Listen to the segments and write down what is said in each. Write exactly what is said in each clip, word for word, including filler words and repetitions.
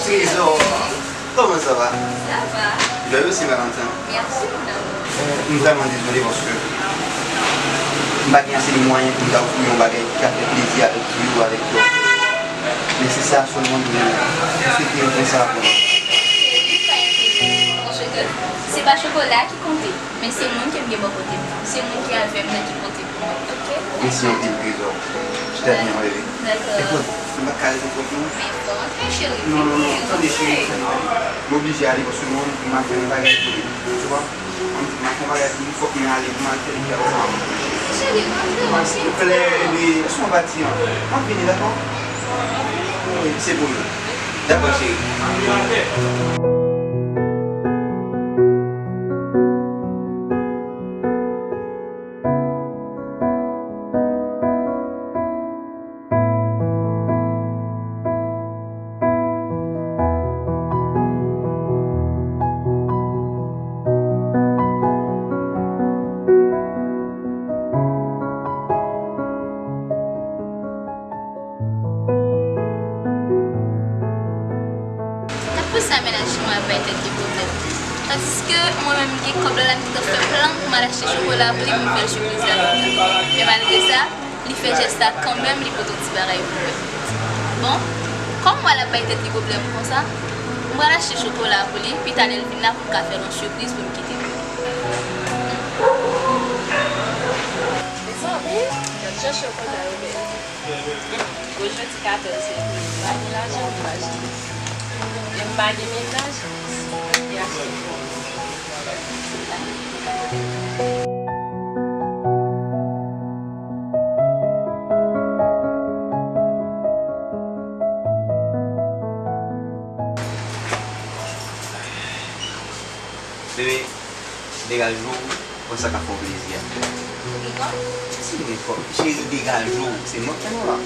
Trezò, kòman sa va? Sa va. Joyeux Saint-Valentin. Merci, mon amour. Euh, m vrèman dezole paske m pa gen ase de mwayen pou m ta ofri yon bagay ki ka fè plezi avèk fi yo, avèk yo. Men se sa sèlman m gen. M swete yon konsa pou nou. Se pa enpòtan, paske se pa chokola ki konte, men se moun ke m gen bò kote m nan. Se moun ki avè m nan ki konte pou mwen, oke? Mèsi anpil, Trezò. Je t'aime, bébé. Dakò. Ekout, m pa ka rete twòp, non. Men fò antre, cheri. Non, non, non, tande, cheri, tande, tande. M oblije ale paske mwen, m ap fè yon bagay pou li. Tu vois? M ap fè yon bagay pou li, fòk mwen ale pou m al fè li kè konsa. Cheri, antre, non, silvouplè, bébé, lès mwen pati, an. M ap vini, dakò? Wi, se pou nou. Dakò, cheri. Tanpri sa, mennaj mwen ap bay tèt li pwoblèm. Tandiske mwen menm, m gen kòb la, la, m t ap fè plan pou m al achte chokola pou li, pou m fè l sipriz la. Men malgre sa, li fè jès la kanmenm, li pote yon ti bagay pou mwen. Bon, kòm m wè l ap bay tèt li pwoblèm konsa, m pral achte chokola pou li, pita lè l vin la pou m ka fè l yon sipriz pou m kite l. Mezanmi, gad jan chokola yo bèl. Bon, jodi katòz fevriye, m pa gen lajan pou m achte. E m pa gen mennaj, m te achte pou mwen. Bebe, degaje w, wè sa k ap fè w plezi a. Ou gen kòb? Si m gen kòb, cheri, degaje w, se mwen k fè nou la.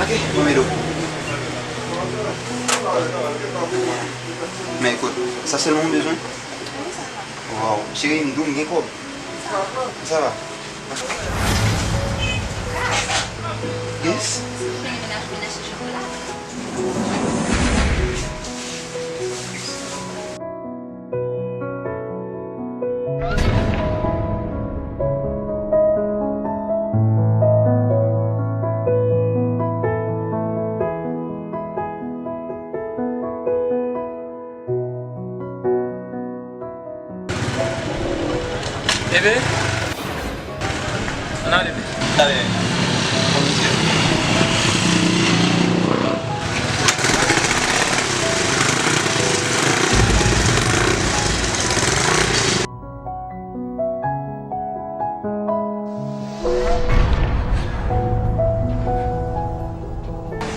Ok, mwen mete w. Men ekout, sa sèlman w bezwen? Waw, cheri, m di w m gen kòb. Sa va? Yes? Bebe, ann ale, bebe. Ann ale. Bon, mesye.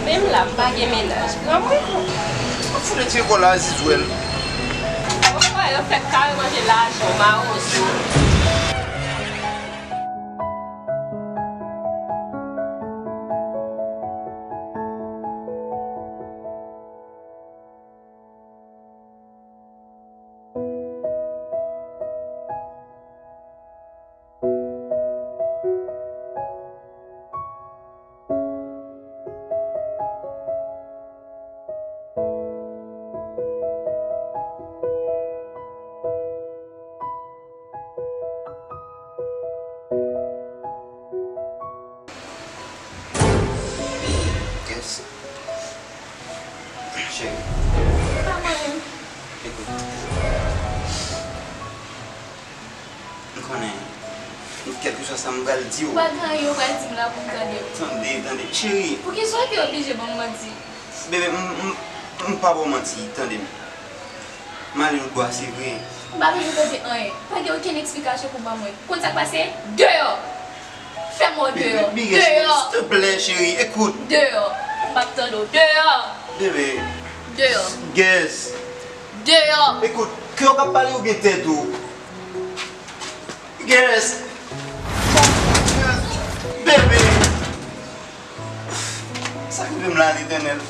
Menm la, m pa gen mennaj. Pran mwen. Ou fout retire kò la, Zizwèl. Ou wè, yo fèk kare manje lajan w, mawozo. Yes. Cheri. Pa mwen menm. Ekout. M konnen, kèlkeswa sa m pral di w. Pa gen anyen w pral di m la pou m tande w. Tande, tande. Cheri. Poukisa w te oblije ban m manti? Bebe, m, m, m pa ba w manti, tande m. M ale lòtbò a, se vre. M pa bezwen tande anyen. Pa gen okenn eksplikasyon pou ban mwen. Konn sa k pase? Deyò! Fè m wè w deyò. Bebe, Bebe, deyò! Silteplè, cheri, ekout. Deyò! M p ap tande w. Deyò! Bebe. Deyò! Guess. Deyò! Ekout, kè w k ap pale oubyen tèt ou? Guess. Bebe. Sa k rive m la, Letènèl?